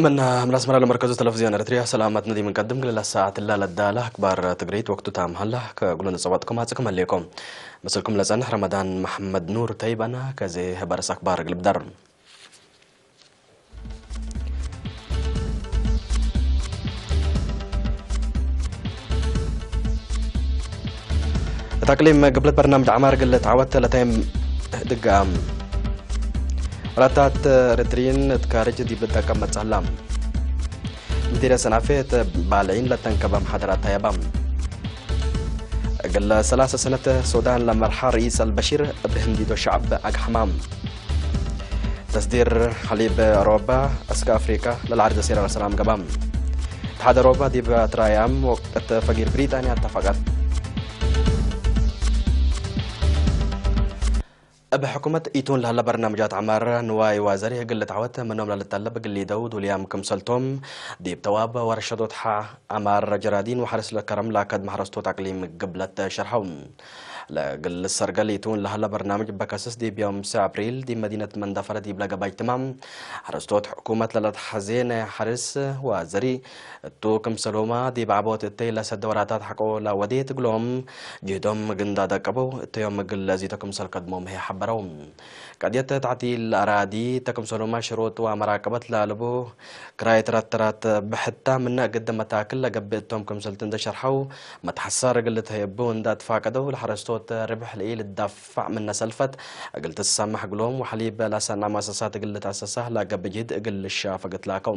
من من الأسمرة لمركز تلفزيون إريتريا، سلامات ندي من قدم قليل الساعة تلا للدالة أكبر تقريت وقت تام هلا كقول نصوات كما تكمل لكم. مسلكم لسان رمضان محمد نور تيبنا كزي هبرس أكبر قلب در. تقليم قبلت برنامج عمار قلت عودت لتيم دقام. رتات رترين تكارج دي بدك متسلم. مدير سنافيت بالعين لتنكبم حضرات يبام. قل ثلاث سنة سودان لمرحى رئيس البشير بهندي دو شعب أقحمام. تصدير حليب روبا أسكا أفريقيا للعرض سيرة والسلام قبام. اتحاد روبا دي بترايام وقت فقير بريطانيا اتفقت. أب حكومة إيتون لهلا برنامجات عمار نواي وزري قلت عوت منهم للطلب قلي دو دوليام كمسلتهم دي بتواب ورشدوت حا أمار جرادين وحرس لكرم لاكد محرستو تقليم قبلة شرحهم. لقل السرقليتون لهلا برنامج بكاسس دي بيوم سا أبريل دي مدينة مندفرة دي بلقباج تمام. حرستوت حكومة للا تحزين حرس وزري تو كمسلوما دي بعبوت التي لسد وراتات حقو لا وديت قلوم جهدهم قندا دقبو التيوم قل زيتو كمسل قدمهم هي حبرهم. قد يتتعطي الأراضي تكمسلوما شروط ومراقبة لا لبو ክራይ ትራትራት ብሕታ ምነ ግድ መታክል ለገብእ እቶም ክምሰልቲ እንተሸርሐው መትሓሳ ርግል ተየቡ እንዳትፋቀደው ለሐረስቶት ርብሕ ልኢል እዳፋዕ ምነ ሰልፈት እግል ትሰማሕ ግሎም ወሐሊብ ላሰና ማሰሳት እግል ልታሰሳህ ላገብ ጅህድ እግል ልሻፈ ግትላከው።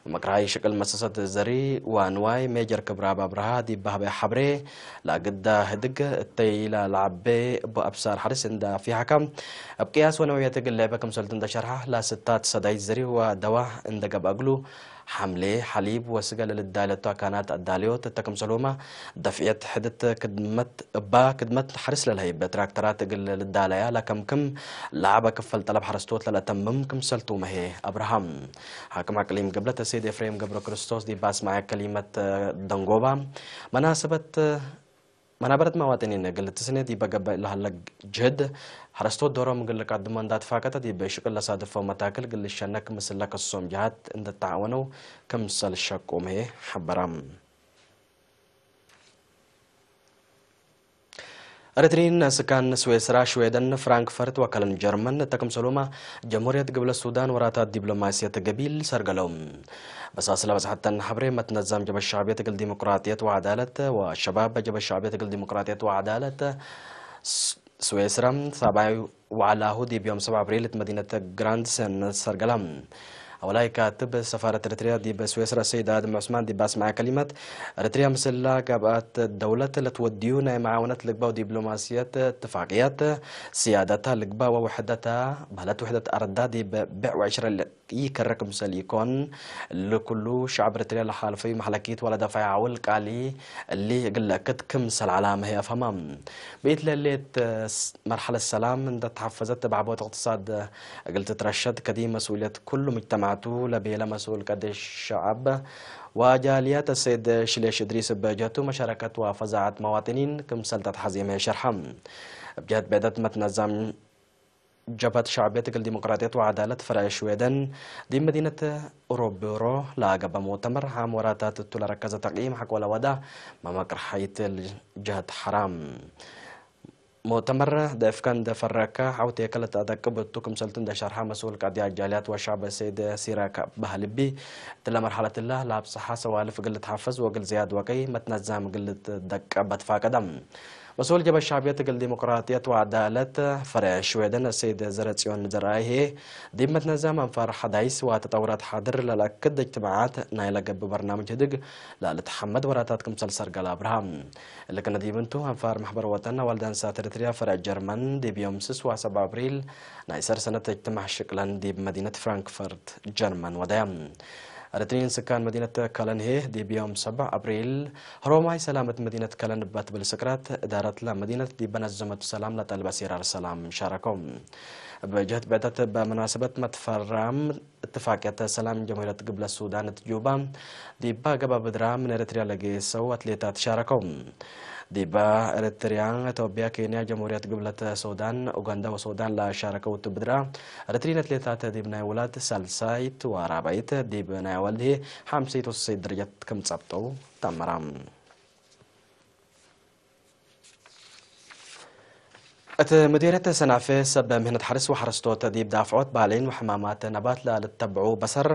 መምክራይ ሽቅል መሰሰት ዘሪ ዋንዋይ ሜጀር ክብራብ ኣብርሃ ዲባህበ ሐብሬ ላግዳ ህድግ እተይላ ለዓቤ እቦ ኣብሳር ሐርስ እንዳ ፊሓካ ኣብ ቅያስ ወነውየት እግል ለዕበ ክምሰልቲ እንተሸርሓ ላስታት ሰዳይ ዘሪ ወደዋ እንደ ገብአ እግሉ ሐምሌ ሐሊብ ወስገ ለልዳለቱ አካናት አዳልዮት እተ ክምሰልሁማ ደፍዕየት ሕድት ክድመት እባ ክድመት ሐርስ ለልሀይበ ትራክተራት እግል ልዳለያ ለከምክም ለዓበ ክፈል ጠለብ ሐረስቶት ለለተምም ክምሰልቱ መሄ አብርሃም። ሐክም አቅሊም ገብለት ሰይድ ኤፍሬም ገብረ ክርስቶስ ዲባ አስማዐ ከሊመት ደንጎባ መናሰበት መናበረት መዋጥኒን ግልትስኔት ይበገበ ለሃለ ጅህድ ሐረስቶት ዶሮም ግል ቀድሞ እንዳትፋቀተ ዲበ ሽቅል ለሳድፎ መታክል ግል ሸነክ ምስለ ከሶም ጅሃት እንደተዓወነው ክምሰል ሸቁሜ ሐበራም። ኤርትሪን ስካን ስዌስራ ሽዌደን ፍራንክፈርት ወከለን ጀርመን ተክምሰሉማ ጀምሁርየት ግብለ ሱዳን ወራታት ዲፕሎማስየት ገቢል ሰርገሎም። በሳስለ በጽሐተን ሐብሬ መትነዛም ጀበ ሻዕብየት እግል ዲሞቅራጥየት ወዓዳለት ወሸባብ ጀበ ሻዕብየት እግል ዲሞቅራጥየት ወዓዳለት ስ-፣ ስዌስራ ሳባይ ወዓላሁ ዲብ ዮም ሰብ አብሪል እት መዲነት ግራንድሰን ሰርገላ። አወላይ ካትብ ሰፋረት ኤርትርያ ዲብ ስዌስራ ሰይድ አድም ዑስማን ዲብ አስማዐ ከሊመት፣ ኤርትርያ ምስላ ጋብአት ደውለት ለትወድዩ ናይ መዓወነት ልግባው ዲፕሎማስየት እትፋቅያት ስያደታ ልግባ ወውሕደታ ባህለት ውሕደት አርዳ ዲብ ብዕ ወዕሽረ ይከረ ክምሰል ኢኮን፣ እሊ ኩሉ ሸዕብ ኤርትርያ ለሓልፈዩ መሕለኪት ወለደፋይ ዓውል ቃሊ እሊ እግል ለክት ክምሰል ዓላመ ህይ አፍሀማ። በኢት ለሌት መርሐለት ሰላም እንደ ተሐፈዘት ተባዕቦት እቅትሳድ እግል ትትረሸድ ከዲ መስኡልየት ኩሉ ሙጅተማዕቱ ለቤለ መስኡል ቀደ ሸዕብ ወጃልያት ሰይድ ሽሌሽ እድሪስ በጀቱ መሻረከት ወፈዛዐት መዋጥኒን ክምሰል ተትሐዜመ ሸርሐ። እብ ጀህት ብዕደት መትነዛም ጀብሀት ሸዕብየት እግል ዲሞቅራጥየት ወዓዳለት ፈረዕ ሽዌደን ዲብ መዲነት ኦሮብሮ ለአገበ ሙእተመር ሐም ወራታት እቱ ለረከዘ ተቅይም ሐቆለ ወዳ መመቅር ሐይት ልጀህት ሐራም። ሙእተመር ደፍከ እንደ ፈረከ ሐውቴከ ለተአደቅብ እቱ ክምሰልቲ እንደ ሸርሐ መስኡል ቀድያ ጃልያት ወሸዕብ ሰይድ ሲራክ ባህልቢ እትለ መርሐለት እላ ለአብጽሐ ሰዋልፍ እግል ልትሐፈዝ ወእግል ዝያድ ወቀይ መትነዛም እግል ልትደቀ በትፋቀደም። መስኡል ጀበ ሻዕብየት እግል ዲሞቅራጥየት ወዓዳለት ፈረዕ ሽዌደን ሰይድ ዘረጽዮን ዘርአይ ህዬ፣ ዲብ መትነዛም አንፋር ሐዳይስ ወተጠውራት ሓድር ለለአክድ እጅትማዓት ናይ ለገብእ በርናምጅ ህድግ ለልትሐመድ ወራታት ክምሰል ሰርገል አብርሃም። እሊ ክነ ዲብ እንቱ አንፋር ማሕበር ወጠን አዋልድ አንሳት ኤርትርያ ፈረዕ ጀርመን ዲብ ዮም ስስ ወሰብ አብሪል ናይ ሰር ሰነት እጅትማዕ ሽቅለን ዲብ መዲነት ፍራንክፈርት ጀርመን ወደያ። ኤርትሪን ስካን መዲነት ከለን ሄ ዲብ ዮም ሰብዕ አብሪል ሮማይ ሰላመት መዲነት ከለን በት ብል ስቅራት እዳረት ለመዲነት ዲብ በነዘመቱ ሰላም ለጠልበ ሲራር ሰላም ሻረከው። በጀህት ብዕደት በመናሰበት መትፈራም እትፋቅየተ ሰላም ጀምሁርየት ግብለ ሱዳን እት ጁባ ዲባ ገባ ብድራ ምን ኤርትርያ ለገየሰው አትሌታት ሻረከው። ዲባ ኤርትርያ፣ ኢትዮጵያ፣ ኬንያ፣ ጀምሁርያት ግብለት ሱዳን፣ ኡጋንዳ ወሱዳን ላሻረከ ውትብድራ ርትሪነት ሌታት ዲብ ናይ ውላድ ሳልሳይት ወራባይት ዲብ ናይ ኣዋልድ ሓምሰይት ወሰሰይት ደረጃት ከም ጸብጠው ተመራ። እቲ ምዲርየት ሰናፈ ሰብ ምህነት ሓርስ ወሓረስቶት ዲብ ዳፍዖት ባሌን ወሕማማት ነባት ለልተብዑ በሰር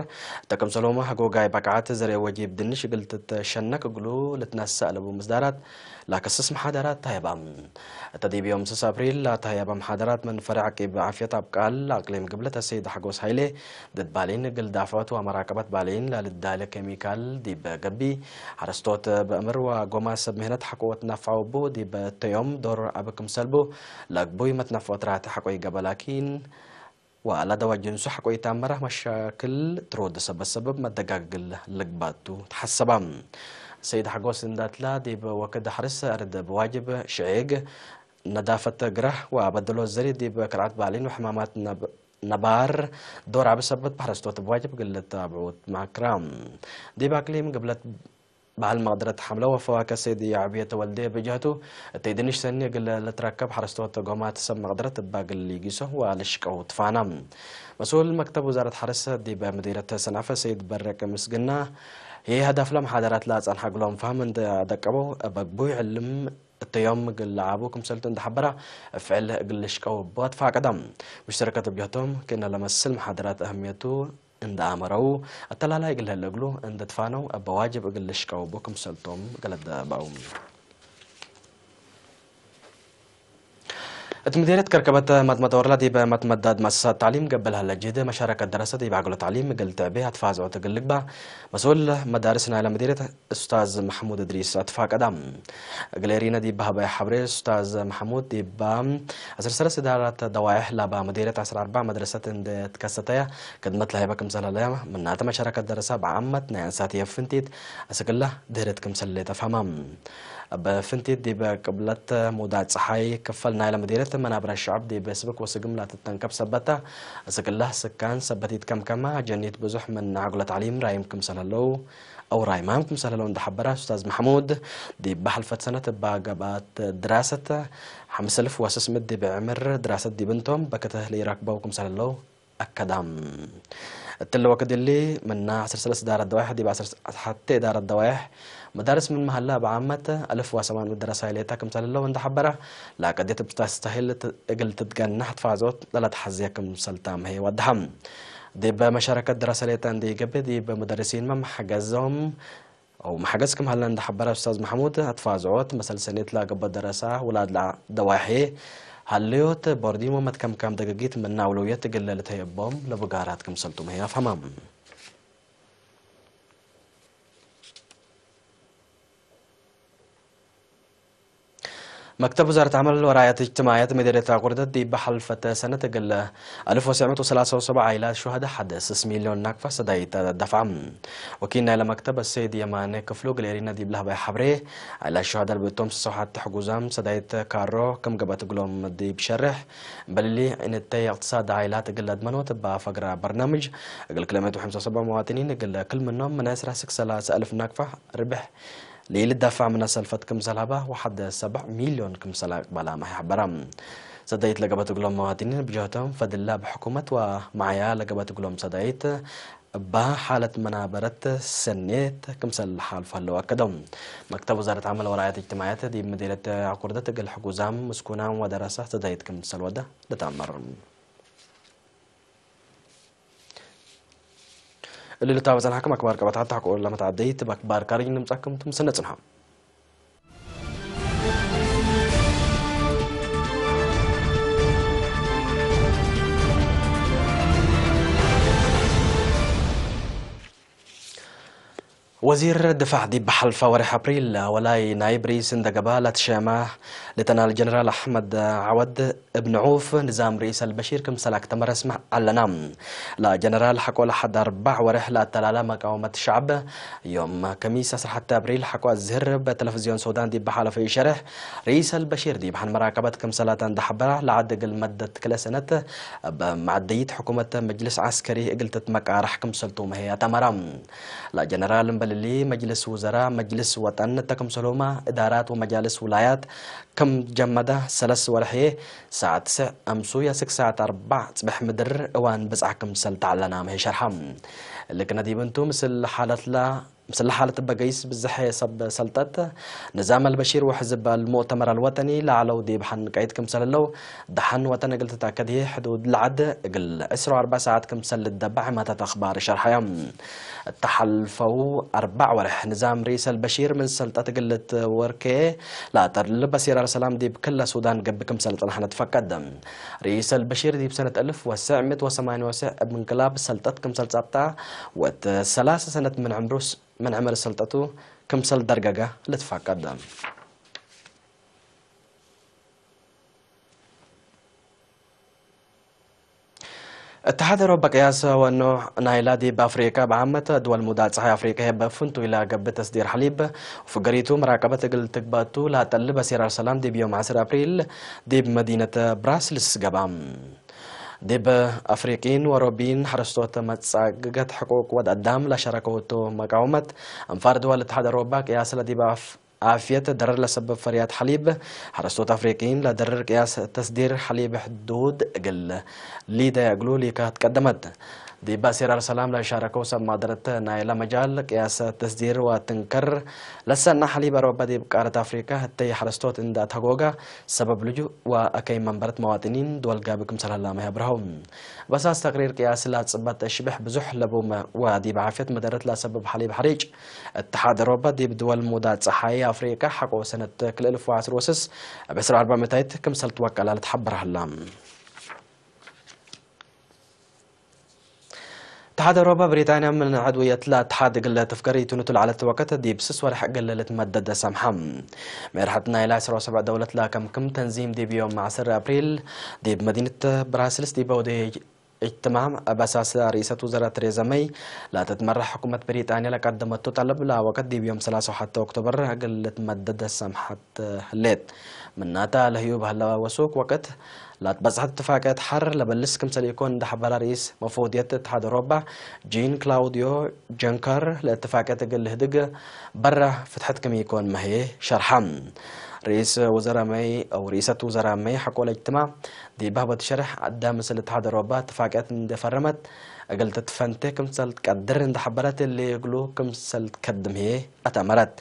ተክምሰሎም ህጎጋይ በቅዓት ዘሬ ወጂብ ድንሽ ግልትት ሸነክ እግሉ ልትነሳ ኣለቡ ምስዳራት ላከስስ መሓደራት ታየባ። እተ ዲብ ዮም ስስ ኣፕሪል ላታየባ መሓደራት ምን ፈሪ ዓቂብ ዓፍየት ኣብ ቃል ኣቅሊም ግብለት ሰይድ ሓጎስ ሃይሌ ድድ ባሌን ግል ዳፍዖት ወመራቀበት ባሌን ለልዳለ ኬሚካል ዲብ ገቢ ሓረስቶት በእምር ወጎማ ሰብ ምህነት ሓቆወት ናፋውቡ ዲብ ተዮም ዶር ኣብ ክምሰልቡ ለግቡይ መትነፍዖት ራት ሓቆይ ገበላኪን ወኣላ ደዋ ጅንሱ ሓቆይ ታመራ መሻክል ትሮድ ሰበሰበብ መደጋግል ልግባቱ ተሓሰባ። ሰይድ ሓጎስ እንዳትላ ዲብ ወክድ ሓርስ ኣርድ ብዋጅብ ሽዒግ ነዳፈት ግራህ ወኣበደሎ ዘሪ ዲብ ክርዓት ባሊን ወሕማማት ነብ-፣ ነባር ዶር ኣብ ሰበት ባሕረስቶት ብዋጅብ ግልት ኣብዑት ማክራ ዲብ ኣክሊም ግብለት በዓል መቕደረት ሓምለ ወፈዋከ ሰይድ የዕብየ ተወልደ ብጀህቱ እተይ ድንሽ ሰኒ ግለ ለትረከብ ሓረስቶት ጎማት ሰብ መቕደረት እባ ግል ይጊሶ ወኣልሽቀው ትፋና። መስኡል መክተብ ውዛረት ሓረስ ዲብ ምዲረት ሰናፈ ሰይድ በረቅ ምስግና ይህ ሀዳፍ ለመሓደራት ላጻን ሓግሎም ፋም እንደ ደቀበው በግቡይ ዕልም እተዮም ግል ዓቡ ክምሰልቱ እንደሓበራ ፍዕል ግልሽቀው ቧት ፋቀዳም። ሙሽተረከት ብጀህቶም ክእነ ለመስል መሓደራት ኣህምየቱ እንደ ኣመረው ኣተላላይ እግል ህለ እግሉ እንደ ትፋነው እበ ዋጅብ እግል ልሽቀው ቦ ክምሰልቶም ገለደ ባው። እት ምዴርየት ከርከበት መትመተ ወርላ ዲበ መትመዳድ መሰሳት ታዕሊም ገበል ሀለ ጅህደ መሻረከት ደረሰት ዲብ ኣግሎ ታዕሊም እግል ትዕቤ ኣትፋዝዖት እግል ልግባ መስኡል መዳርስ ናይለ ምዴርየት እስታዝ ማሕሙድ እድሪስ ኣትፋቀዳ። እግሌሪነ ዲባ ሀባይ ሓብሬ እስታዝ ማሕሙድ ዲባ ዓሰርተ ሰለስተ ዳራት ደዋይሕ ላባ ምዴርየት ዓሰርተ ኣርባዕ መድረሰት እንደ ትከሰተያ ክድመት ለሀይበ ክምሰል ሀለያ ምናተ መሻረከት ደረሳ ብዓመት ናይ ኣንሳት የፍንቲት ኣስግላ ድህረት ክምሰል ለተፋማ። ኣብ ፍንቲት ዲብ ቅብለት ሙዳ ጸሓይ ክፈል ናይለ ምዴርየት መናብረ ሸዕብ ዲብ ስብክ ወስግም ላትተንከብ ሰበታ ኣስግላ ስካን ሰበቲት ከምከማ ጀኒት ብዙሕ ምን ዓጉለ ታዕሊም ራይም ክምሰል ሀለው ኣው ራይማም ክምሰል ሀለው እንደሓበራ እስታዝ ማሕሙድ ዲብ ባሕልፈት ሰነት እባ ገባት ድራሰት ሓምሰልፍ ወስስምት ዲብ ዕምር ድራሰት ዲብ እንቶም በክትህ ለይረክበው ክምሰል ሀለው ኣከዳም። እትለ ወክድሊ ምና ዓሰርተ ሰለስተ ዳረት ደዋይሕ ዲብ ዓሰርተ ሓተ ዳረት ደዋይሕ መዳርስ ምን መሃላ ብዓመት ኣልፍ ወሰማን መደረሳ ኢሌታ ክምሰል ለው እንደሓበራ ላቀዴት ብታስተሂል እግል ትትገናሕ ትፋዞት ለለትሓዝየ ክምሰልታ ምሄ ወድሓም። ዲብ መሻረከት ደረሰ ሌታ እንዲገበ ዲብ ሙደርሲን መምሓገዞም ኣው መሓገዝ ክም ሃልና እንዳሓበረ ኡስታዝ ማሕሙድ ኣትፋዝዖት መሰል ሰኔት ላገቦ ደረሳ ውላድ ለዓ ደዋሒ ሃልዮት ቦርዲሞ መትከምካም ደገጊት ምና ኣውለውየት ግለ ልተየቦም ለቡጋራት ክምሰልቱ መህያ ፈማም። መክተብ ውዛረት ዓመል ወራያት እጅትማያት መደደት ኣቁርደት ዲብ ሓልፈተ ሰነት እግለ ኣልፍ ወሰዕ መቶ ሰላሳ ወሰብዓ ኢላ ሹሃዳ ሓደ ስስ ሚልዮን ናቅፋ ሰዳይት ደፍዓ። ወኪል ናይለ መክተብ ሰይድ የማነ ክፍሉ ግሌሪና ዲብ ለህባይ ሓብሬ፣ ኣይላ ሹሃዳ ልብእቶም ስሰው ሓቲ ሕጉዛም ሰዳይት ካሮ ከም ገበት እግሎም ዲብ ሸርሕ፣ በልሊ ዕንተ የቅትሳድ ዓይላት እግለ ኣድመኖት እባ ፈግራ በርናምጅ፣ እግል ክልመት ወሐምሳ ሰባ መዋጥኒን እግለ ክል ምኖም ምን ዕስራ ስክ ሰላሳ ኣልፍ ናቅፋ ርብሕ ሊል ዳፋዕ ምነ ሰልፈት ክምሰል ሀባ ወሓደ ሰብዕ ሚልዮን ክምሰል ኣቅባላ ማይ ሐበራ። ሰዳይት ለገበት እግሎም መዋጥኒን ብጀህቶም ፈድላ ብሕኩመት ወማዕያ ለገበት እግሎም ሰዳይት እባ ሓለት መናበረት ሰኔት ክምሰል ሓልፎ ኣለዉ ኣከዶም። መክተብ ወዛረት ዓመል ወራያት እጅትማያት ዲብ ምዲረት ኣቁርደት እግል ሕጉዛም ምስኩናም ወደረሳ ሰዳይት ክምሰል ወደ ልታመር። እልልታ በጸናሕኩም ኣክባር ቀበታት ተሕቆ ለመት ዓደይት በክባር ካርኝ ንምጻኩም ትምስነ ጽንሖ። ወዚር ድፋዕ ዲብ ሓልፋ ወርሒ ኣፕሪል ወላይ ናይ ብሪስ እንደገባ ለትሸማ ሌተናል ጀነራል ኣሕመድ ዓወድ እብን ዑፍ ንዛም ርኢስ ኣልበሺር ክምሰል ኣክተመ ረስመ ኣለና። ለጀነራል ሓቆ ለሓድ ኣርባዕ ወርሕ ለኣተላላ መቃወመት ሸዕብ ዮም ከሚስ ዓሰርተ ሓተ ኣብሪል ሓቆ ኣዝህር በተለፍዝዮን ሱዳን ዲብ ሓለፈ ይሸርሕ ርኢስ ኣልበሺር ዲብ ሓን መራከበት ክምሰላታ እንዳሓበራ ለዓድ እግል መደት ክለ ሰነት ኣብ ማዕደይት ሕኩመት መጅልስ ዓስከሪ እግል ትትመቃራሕ ክምሰልቱ መህያ ተመራ። ለጀነራል እምበል መጅልስ ውዘራ፣ መጅልስ ወጠን፣ ተክም ሰሎማ፣ እዳራት ወመጃልስ ውላያት ከም ጀመዳ ሰለስ ወርሒ ሰዓት ትስዕ ኣምሱ ያስክ ሰዓት ኣርባዕ ጽብሕ ምድር እዋን ብጻሕ ክምሰል ተዓለና መሄ ሸርሓ። ልክ ነዲብንቱ ምስል ሓለትላ ምስል ሓለት በገይስ ብዝሐ ሰብ ሰልጠት ንዛም ኣልበሺር ወሕዝብ ኣልሙእተመር ኣልወጠኒ ላዕለው ዲብ ሓንቀይት ክምሰለለው ደሓን ወጠን እግል ትታከድ ህየ ሕዱድ ለዓድ እግል ዕስራ ወኣርባዕ ሰዓት ክምሰል ልደባዕ ማታት ኣኽባር ሸርሓዮም። እተሓልፈው ኣርባዕ ወርሕ ንዛም ርኢስ ኣልበሺር ምን ሰልጠት እግል ልትወርኬ ላጠርልብ ኣሲራር ሰላም ዲብ ክለ ሱዳን ገብእ ክምሰል ጸንሐነ ትፈቀድ። ርኢስ ኣልበሺር ዲብ ሰነት እልፍ ወሰዕ ምእት ወሰማንያ ወሰዕ እብ እንቅላብ ሰልጠት ክምሰል ጸብጣ ወት ሰላሳ ሰነት ምን ዕምሩስ ምን ዕምር ሰልጠቱ ክምሰል ደርገገ ልትፈቀድ። እተሓደሮ በቅያስ ወኖ ናይላ ዲብ ኣፍሪቃ ብዓመት ድወል ሙዳ ጸሓይ ኣፍሪቃ ሄበ ፍንቱ ኢላ ገብእ ተስዲር ሓሊብ ወፍገሪቱ መራቀበት እግል ትግባቱ ላጠልብ ኣሲራር ሰላም ዲብ ዮም ዓስር ኣፕሪል ዲብ መዲነት ብራስልስ ገባ። ዲብ ኣፍሪቂን ወሮቢን ሓረስቶት መጻግገት ሕቁቅ ወድ ኣዳም ላሸረከወቶ መቃወመት ኣንፋር ድወል እተሓደሮ በቅያስ ለዲብ ኣፍ ኣፍየት ደረር ለሰብብ ፈርያት ሓሊብ ሓረስቶት ኣፍሪቂን ለደረር ቅያስ ተስዲር ሓሊብ ሕዱድ እግል ሊደ እግሉ ሊካ ትቀደመት። ዲብ ኣሲራር ሰላም ለሻረከው ሰብ ማደረት ናይላ መጃል ቅያስ ተስዲር ወትንከር ለሰና ሓሊብ ኣሮባ ዲብ ቃረት ኣፍሪካ ህተይ ሓረስቶት እንዳ ተጎጋ ሰበብ ልጁ ወኣከይ መንበረት መዋጥኒን ድወል ጋቢ ክምሰል ሀላመ ያብርሃው። በሳስ ተቅሪር ቅያስ ላጽበት ሽብሕ ብዙሕ ለቡ ወዲብ ዓፍየት መደረት ላሰብብ ሓሊብ ሓሪጭ እተሓደ ሮባ ዲብ ድወል ሙዳ ጸሓይ ኣፍሪቃ ሓቆ ሰነት ክልተ ኣልፍ ወዓሰርተ ወስስ ኣብ ዕስራ ኣርባ መታይት ክምሰል ትወቀላ ልትሓበር ሃላ። እተሓደ ሮባ ብሪጣንያ ምን ዕድውየት ላተሓድ ግለ ትፍገር ይትኑቱ ለዓለት ወቀት ዲብ ስስ ወርሕ ግለ ልትመደደ ሰምሓ። ሜርሐት ናይላ ዕስራ ወሰብዕ ደውለት ላከምክም ተንዚም ዲብ ዮም ዓሰርተ ኣፕሪል ዲብ መዲነት ብራስልስ ዲብ ኣውደ እጅትማዕ በሳስ ርኢሰት ውዘራ ቴሬዛ መይ ላተትመራሕ ሕኩመት ብሪጣንያ ለቀደመቱ ጠለብ ለወቀት ዲብ ዮም ሰላሳ ወሓደ ኦክቶበር ግለ ልትመደደ ሰምሓት ህሌት። ምናታ ለህዩ በህላ ወሱክ ወቅት ላትበጽሐት እትፋቅየት ሐር ለበልስ ክምሰል ኢኮን እንደ ሐበራ ርኢስ መፈውድየት እትሓደ ሮባ ጂን ክላውዲዮ ጀንከር ለእትፋቅየት እግል ልህድግ በራ ፍትሐት ክም ኢኮን መህዬ ሸርሓ። ርኢስ ውዘራ መይ አው ርኢሰት ውዘራ መይ ሐቆ ለእጅትማ ዲብ ባህበት ሸርሕ አዳ ምስል እትሓደ ሮባ እትፋቅየት እንደ ፈረመት እግል ትትፈንቴ ክምሰል ትቀድር እንደ ሐበረት እሊ እግሉ ክምሰል ትከድም ህዬ ኣተመረት።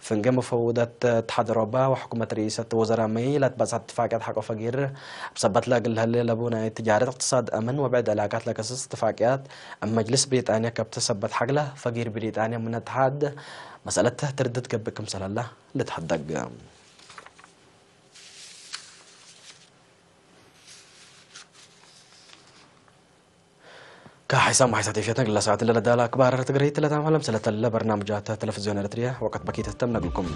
ፍንጌ መፈውደት እትሓደ ሮባ ወሕኩመት ርኢሰት ወዘራ መይ ላትባጻት እትፋቅያት ሐቆ ፈጊር እብ ሰበት ለእግል ለህሌ ለቡ ናይ ትጃረት፣ እቅትሳድ፣ አምን ወብዕድ ዕላቃት ለከስስ እትፋቅያት እብ መጅልስ ብሪጣንያ ከብት ሰበት ሐግለ ፈጊር ብሪጣንያ ምን እትሓድ መሰለት ትርድት ገብእ ክምሰል ሀላ ልትሐደግ። ከሓይሳም ሓይሳት ኤፍየት ነግላ ሰዓት ለለዳላ ኣክባር ትግርይ ትለታም ሀለም ስለተለ በርናምጃት ቴሌቪዝዮን ኤርትርያ ወቀት በኪት ተም ነግልኩም።